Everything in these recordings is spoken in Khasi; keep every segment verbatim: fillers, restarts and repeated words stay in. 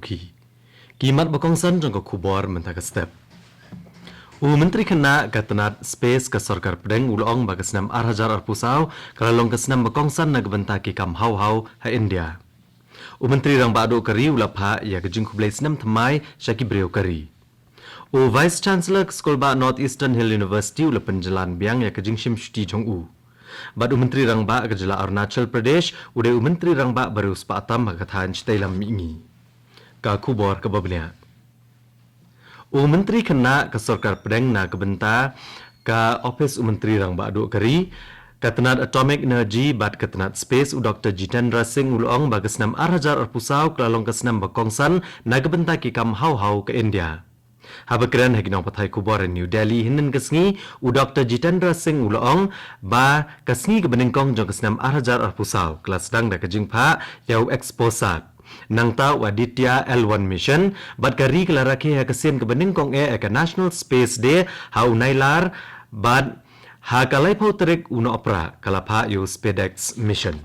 Sokhki. Ki mat ba kongsan jong ka khubor mynta ka step. U Myntri Khynnah ka tnat Space ka Sorkar Pdeng u la ong ba ka snem ar hajar arphew saw ka la long ka snem ba kongsan na ka bynta ki kam haw haw ha India. U Myntri Rangbah Duh ka ri u la phah ïa ka jingkhublei snem thymmai sha ki briew ka ri. U Vice Chancellor ka Skulbah North Eastern Hill University u la pynjlan biang ïa ka jingshim shuti jong u. Bad u Myntri Rangbah ka jylla Arunachal Pradesh u dei u Myntri Rangbah ba riewspah tam ha ka thaiñ shatei lam mihngi. Ka khubor kaba bniah. U Myntri Khynnah ka Sorkar Pdeng na ka bynta ka Ophis u Myntri Rangbah Duh ka ri, ka tnat Atomic Energy bad ka tnat Space u Doktor Jitendra Singh u la ong ba ka snem ar hajar arphew saw ka la long ka snem ba kongsan na ka bynta ki kam haw haw ka India. Haba kren ha ki nongpathai khubor ha New Delhi hynnin ka sngi, u Doktor Jitendra Singh u la ong ba ka sngi kaba nyngkong jong ka snem ar hajar arphew saw ka la sdang da ka jingphah ïa u Exposat. Nangta u Aditya L one Mission bad ka ri ka la rakhe ha ka sien kaba nyngkong eh ïa ka National Space Day ha u Nailar bad ha ka laiphew tarik u Nohprah ka la phah ïa u SpadeX Mission.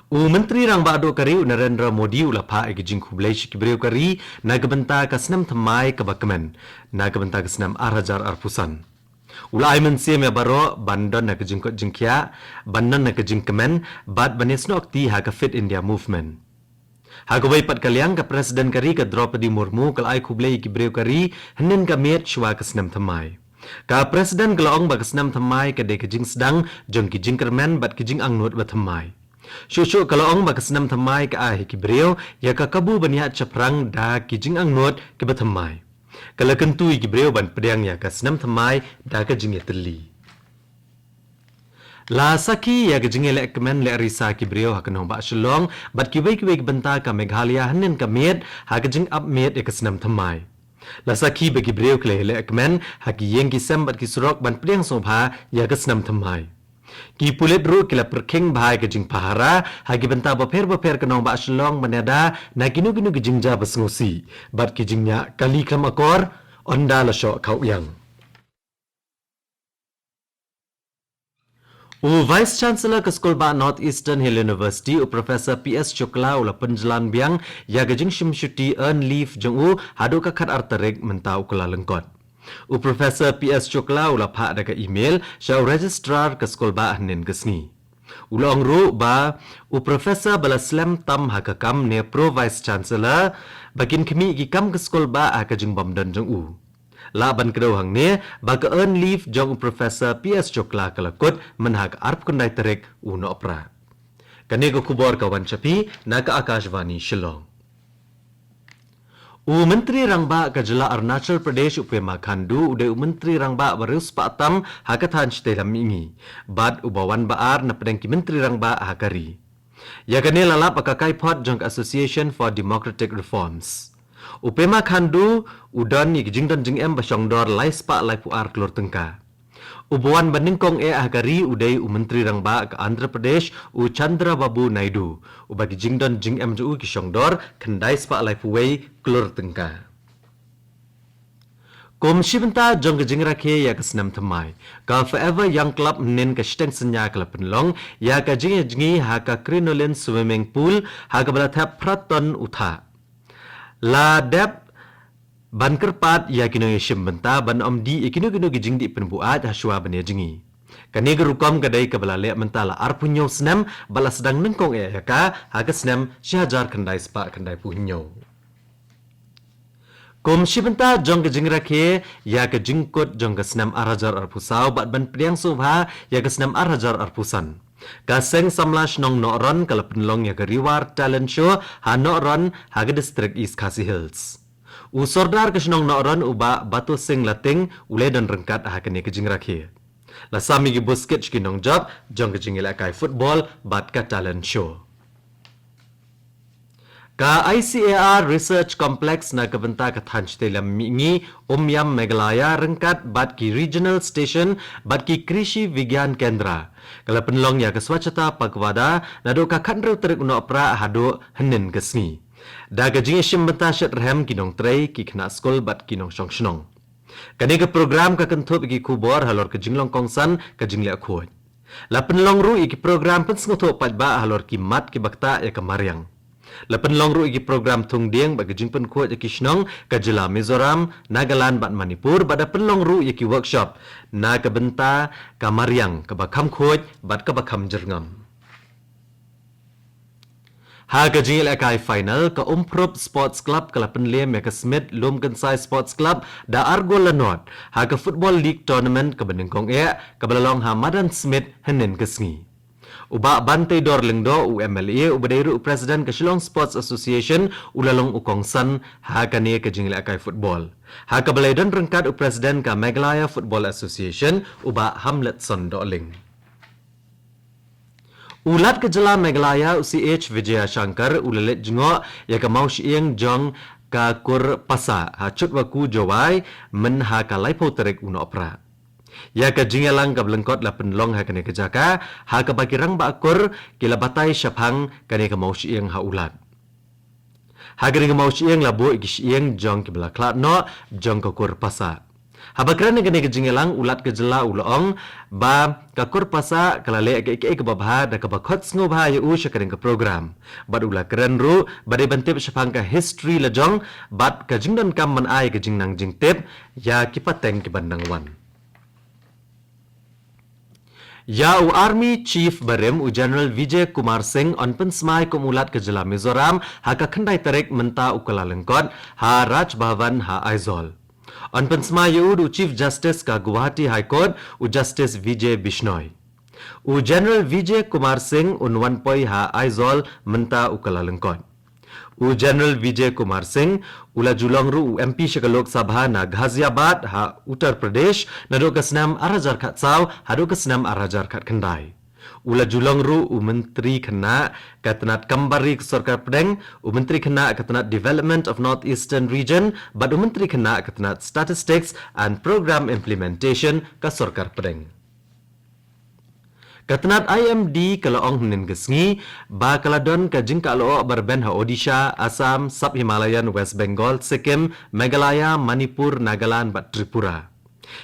U Myntri Rangbah Duh ka ri u Narendra Modi u la phah ïa ka jingkhublei sha ki briew ka ri na ka bynta ka snem thymmai kaba kmen na ka bynta ka snem ar hajar arphew san. U la ai mynsiem ïa baroh ban don ha ka jingkoit jingkhiah, ban don ha ka jingkmen bad ban ïasnoh kti ha ka Fit India Movement. Ha kawei pat ka liang ka President ka ri ka Droupadi Murmu ka la ai khublei ïa ki briew ka ri hynnin ka miet shuwa ka snem thymmai. Ka President ka la ong ba ka snem thymmai ka dei ka jingsdang jong ki jingkyrmen bad ki jingangnud ba thymmai. Shuh shuh ka la ong ba ka snem thymmai ka ai ha ki briew ïa ka kabu ban ïaid shaphrang da ki jingangnud kiba thymmai. Ka la kyntu ïa ki briew ban pdiang ïa ka snem thymmai da ka jingïatylli. La sakhi ïa ka jingïaleh kmen leh risa ki briew ha ka nongbah Shillong bad kiwei kiwei ki bynta ka Meghalaya hynnin ka miet ha ka jingap miet ïa ka snem thymmai. La sakhi ba ki briew ki la ïaleh kmen ha ki ïing ki sem bad ki surok ban pdiang sngewbha ïa ka snem thymmai. Ki pulit ruh ki la pyrkhing bha ïa ka jingpahara ha ki bynta bapher bapher ka nongbah Shillong ban ïada na kino kino ki jingjia ba sngewsih bad ki jingñiah kali khlem akor, ynda la shoh khaw ïang. U Vice Chancellor ka Skulbah North Eastern Hill University u Professor P S Shukla u la pynjlan biang ïa ka jingshim shuti earned leave jong u haduh ka khatar tarik mynta u Kyllalyngkot. U Professor P S Shukla u la phah da ka email sha u Registrar ka Skulbah hynnin ka sngi. U la ong ruh ba u Professor ba la slem tam ha ka kam ne Pro Vice Chancellor ba kin khmih ki kam ka Skulbah ha ka jingbym don jong u. Lah ban kdew hangne ba ka earned leave jong u Professor P S Shukla ka la kut mynha ka arphew khyndai tarik u Nohprah. Kane ka khubor ka wan sha phi na ka Akashvani Shillong. U Myntri Rangbah ka jylla Arunachal Pradesh u Pema Khandu u dei u Myntri Rangbah ba riewspah tam ha ka thaiñ shatei lam mihngi bad uba wan ba ar na pdeng ki Myntri Rangbah ha ka ri. Ïa kane la lap ha ka kaiphod jong ka Association for Democratic Reforms. U Pema Khandu u don ïa ki jingdon jingem ba shongdor lai spah laiphew ar klur tyngka. Uba wan ba nyngkong eh ha ka ri u dei u Myntri Rangbah ka Andhra Pradesh u Chandrababu Naidu, uba ki jingdon jingem jong u ki shongdor khyndai spah laiphew wei klur tyngka. Kum shi bynta jong ka jingrakhe ïa ka snem thymmai, ka Forever Young Club hynnin ka shiteng synñia ka la pynlong ïa ka jingïajngi ha ka Crinoline Swimming Pool ha kaba la thep phra ton u thah. La dep ban kyrpad ïa ki nongïashim bynta ban ym dih ïa kino kino ki jingdih pynbuaid ha shuwa ban ïajngi. Kane ka rukom ka dei kaba la leh mynta la arphew hynñiew snem bad la sdang nyngkong eh ïa ka ha ka snem shi hajar khyndai spah khyndaiphew hynñiew. Kum shi bynta jong ka jingrakhe ïa ka jingkut jong ka snem ar hajar arphew saw bad ban pdiang sngewbha ïa ka snem ar hajar arphew san, ka Seng Samla Shnong Nohron ka la pynlong ïa ka Reward Talent Show ha Nohron ha ka district East Khasi Hills. U Sordar ka shnong Nohron u Bah Bato Singh Lating u la don ryngkat ha kane ka jingrakhe. La sam ïa ki buskit sha ki nongjop jong ka jingïalehkai football bad ka talent show. Ka I C A R Research Complex na ka bynta ka thaiñ shatei lam mihngi Umiam Meghalaya ryngkat bad ki Regional Station bad ki Krishi Vigyan Kendra ka la pynlong ïa ka Swachhata Pakhwada naduh ka khathynriew tarik u Nohprah haduh hynnin ka sngi. Da ka jingïashim bynta shet rhem ki nongtrei, ki khynnah skul bad ki nongshong shnong. Kane ka program ka kynthup ïa ki khubor halor ka jinglong kongsan ka jingleh khuid. La pynlong ruh ïa ki program pynsngewthuh paidbah halor ki mat kiba ktah ïa ka mariang. La pynlong ruh ïa ki program thung dieng bad ka jingpynkhuid ïa ki shnong ka jylla Mizoram, Nagaland bad Manipur, bad da pynlong ruh ïa ki workshop na ka bynta ka mariang kaba kham khuid bad kaba kham jyrngam. Ha ka jingïalehkai final, ka Umphrup Sports Club ka la pynlem ïa ka Smit Lumkynsai Sports Club da ar gol la nod ha ka Football League Tournament kaba nyngkong eh kaba la long ha madan Smit hynnin ka sngi. U Bah Banteidor Lyngdoh, u M L A uba dei ruh u President ka Shillong Sports Association, u la long u kongsan ha kane ka jingïalehkai football, ha kaba la ïadon ryngkat u President ka Meghalaya Football Association, u Bah Hamletson Dohling. U Lat ka jylla Meghalaya, u C H Vijayashankar, u la leit jngoh ïa ka mawshyieng jong ka Kur Pasa ha Chutwakhu, Jowai, myn ha ka laiphew tarik u Nohprah. Ïa ka jingïalang kaba lyngkot la pynlong ha kane ka jaka, ha kaba ki rangbah Kur ki la batai shaphang kane ka mawshyieng ha u Lat. Ha kane ka mawshyieng la buh ïa ki shyieng jong kiba la khlad noh jong ka Kur Pasa. Haba kren ha kane ka jingïalang, u Lat ka jylla u la ong ba ka Kur Pasa ka la leh kaei kaei kaba bha da kaba khot sngewbha ïa u sha kane ka program. Bad u la kren ruh ba dei ban tip shaphang ka history la jong bad ka jingdonkam ban ai ka jingnang jingtip ïa ki pateng kiban nang wan. Ïa u Army Chief barim, u General Vijay Kumar Singh, yn pynsmai kum u Lat ka jylla Mizoram ha ka khyndai tarik mynta u Kyllalyngkot ha Raj Bhavan ha Aizawl. Yn pynsmai ïa u da u Chief Justice ka Guwahati High Court, u Justice Vijay Bishnoi. U General Vijay Kumar Singh un wan poi ha Aizawl mynta u Kyllalyngkot. U General Vijay Kumar Singh u la ju long ruh u M P sha ka Lok Sabha na Ghaziabad ha Uttar Pradesh naduh ka snem ar hajar khatsaw haduh ka snem ar hajar khatkhyndai. U la ju long ruh u Myntri Khynnah ka tnat kam bar ri ka Sorkar Pdeng, u Myntri Khynnah ka tnat Development of North Eastern Region bad u Myntri Khynnah ka tnat Statistics and Programme Implementation ka Sorkar Pdeng. Ka tnat I M D ka la ong hynnin ka sngi ba ka la don ka jingkah lyoh ba rben ha Odisha, Assam, Sub Himalayan West Bengal, Sikkim, Meghalaya, Manipur, Nagaland bad Tripura.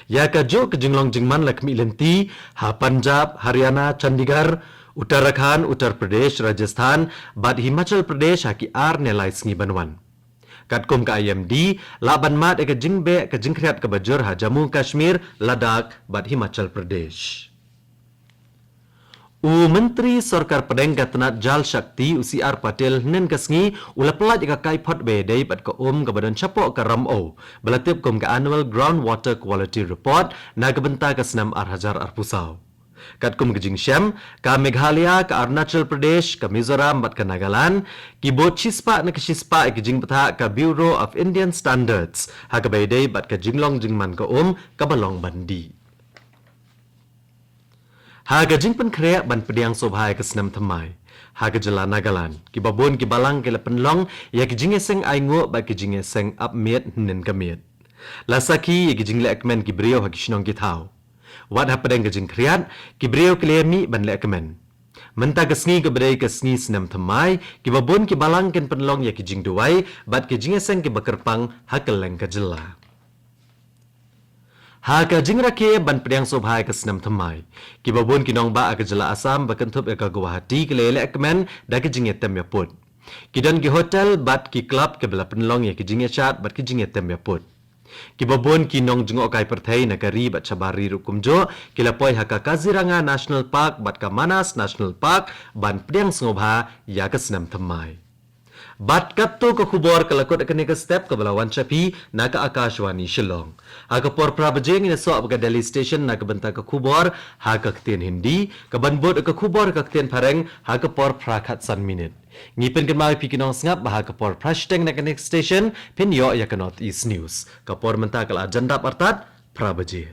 Ïa kajuh ka jinglong jingman la khmih lynti ha Punjab, Haryana, Chandigarh, Uttarakhand, Uttar Pradesh, Rajasthan bad Himachal Pradesh ha ki ar ne lai sngi ban wan. Katkum ka I M D, lah ban mad ïa ka jingbeh ka jingkhriat kaba jur ha Jammu Kashmir, Ladakh bad Himachal Pradesh. U Myntri Sorkar Pdeng ka tnat Jal Shakti, u C R Patil, hynnin ka sngi u la pyllait ïa ka kaiphod ba ïadei bad ka um kaba don shapoh ka Ramew ba la tip kum ka Annual Ground Water Quality Report na ka bynta ka snem ar hajar arphew saw. Katkum ka jingshem, ka Meghalaya, ka Arunachal Pradesh, ka Mizoram bad ka Nagaland ki bud shispah na ka shispah ïa ka jingbthah ka Bureau of Indian Standards ha kaba ïadei bad ka jinglong jingman ka um kaba long ban dih. Ha ka jingpynkhreh ban pdiang sngewbha ïa ka snem thymmai ha ka jylla Nagaland, kiba bun ki balang ki la pynlong ïa ka jingïaseng ainguh bad ka jingïaseng ap miet hynnin ka miet. La sakhi ïa ka jingleh kmen ki briew ha ki shnong ki thaw. Wat hapdeng ka jingkhriat, ki briew ki la ïamih ban leh kmen. Mynta ka sngi kaba dei ka sngi snem thymmai, kiba bun ki balang kin pynlong ïa ki jingduwai bad ki jingïaseng kiba kyrpang ha kylleng ka jylla. Ha ka jingrakhe ban pdiang sngewbha ïa ka snem thymmai, kiba bun ki nongbah ha ka jylla Assam ba kynthup ïa ka Guwahati ki la ïaleh kmen da ka jingïatem ïaput. Ki don ki hotel bad ki club kiba la pynlong ïa ka jingïashad bad ka jingïatem ïaput. Kiba bun ki nongjngohkai pyrthei na ka ri bad shabar ri ruh kumjuh ki la poi ha ka Kaziranga National Park bad ka Manas National Park ban pdiang sngewbha ïa ka snem thymmai. Bad katto ka khubor ka la kut ha kane ka step kaba la wan sha phi na ka Akashvani Shillong. Ha ka por phra baje ngin ïasoh bad ka Delhi Station na ka bynta ka khubor ha ka ktien Hindi, kaban bud ka khubor ha ka ktien Phareng ha ka por phra khatsan minit. Ngi pynkynmaw ïa phi ki nongsngap ba ha ka por phra shiteng na kane ka station phin ïoh ïa ka North East News. Ka por mynta ka la jan dap artat phra baje.